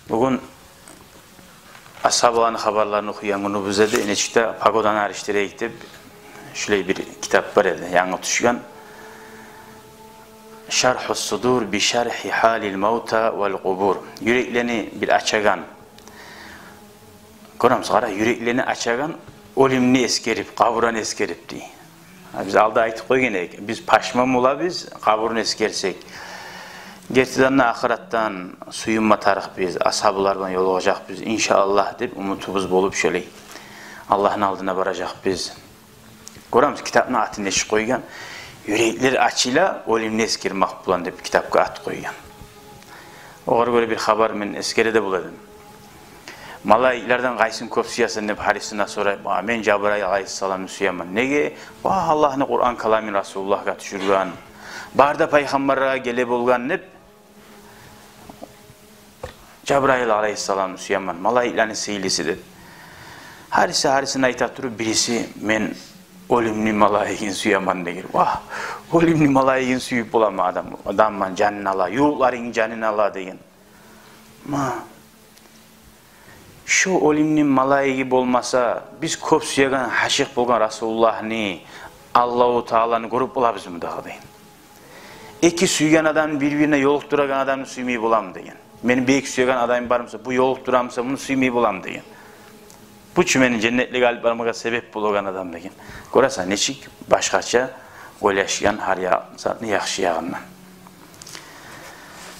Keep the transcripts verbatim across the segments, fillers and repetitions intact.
Бугюн асгьабаланы хабарларын охуйгъан гюнюбюзде де, нечик де погоданы алышдырайыкъ деп, шулай бир китап бар эди, янгы тюшген. «Шарху судур би шархи халил мавта вал къубур». Юреклени бир ачагъан. Гёремисиз, къара, юреклени ачагъан, оьлюмню эсгерип, къабурун эсгерип, дей. Биз алда айтып къойгъан эдик, биз пашман болабыз къабурун эсгерсек. Гертиден де ахыратдан сююнме тарыкъбыз, асгьабалар булан ёлугъажакъбыз, иншааллагь, деп умутубуз болуп шолай Аллагьны алдына баражакъбыз. Гёремисиз, китапны атын нечик къойгъан? «Юреклер ачыла оьлюмню эсгермек булан» деп китапгъа ат къойгъан. Огъар гёре бир хабар мен эсгере де бола эдим. Малайиклерден къайсын кёп сюесен деп гьарисине сорай. «А, мен Жабрайыл алайгьиссаламны сюемен». «Неге?» «Ва, Аллагьны Къуран каламын Расулуллагьгъа тюшюрген, бары да пайхаммарлагъа геле болгъан», — деп, «Жабрайыл алайгьиссаламны сюемен, малайиклени сыйлысы», — деп. Гьариси гьарисине айта туруп, бириси: «Мен оьлюмню малайигин сюемен», — деген. «Ва, оьлюмню малайигин сююп боламы адам? Адамны жанын ала, ювукъларынгны жанын ала», — деген. Ма, шо оьлюмню малайиги болмаса, биз кёп сюеген, гьашыкъ болгъан Расулуллагьны, Аллагьу Тааланы гёрюп болабызмы дагъы, деген. Эки сюйген адамны бир-бирине ёлукъдурагъан адамны сюймей боламы, деген. Мени бек сюйген адамым бар буса, бу ёлукъдура буса, муну сюймей боламы, деген. Бу чу мени женнетлиге алып бармагъа себеп болагъан адам, деген. Гёресен, нечик башгъача ойлашгъан гьар я-, затны яхшы ягъындан.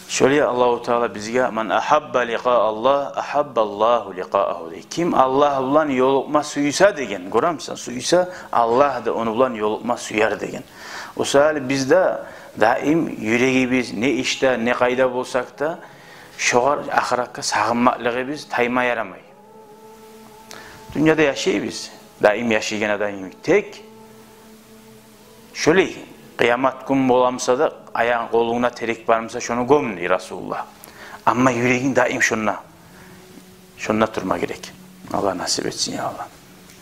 Шолай Аллагьу Таала бизге: «Ман агьабба ликъа Аллагь, агьабба Аллагьу ликъаагьу», — дей. Ким Аллагь булан ёлукъма сюйсе, деген, гёремисен, сюйсе, Аллагь да ону булан ёлукъма сюер, деген. О саялы биз де даим юрегибиз не ишде, не къайда болсакъ да, шогъар, ахыратгъа сагъынмакълыгъыбыз тайма ярамай. Дюньяда яшайбыз, даим яшайгъан адам йимик. Тек шолай, къыямат гюн боламыса да, аягъынг, къолунгда терек бармыса, шону гём, дей Расулуллагь. Амма юрегинг даим шонда, шонда турма герек. Аллагь насип этсин, я Аллагь.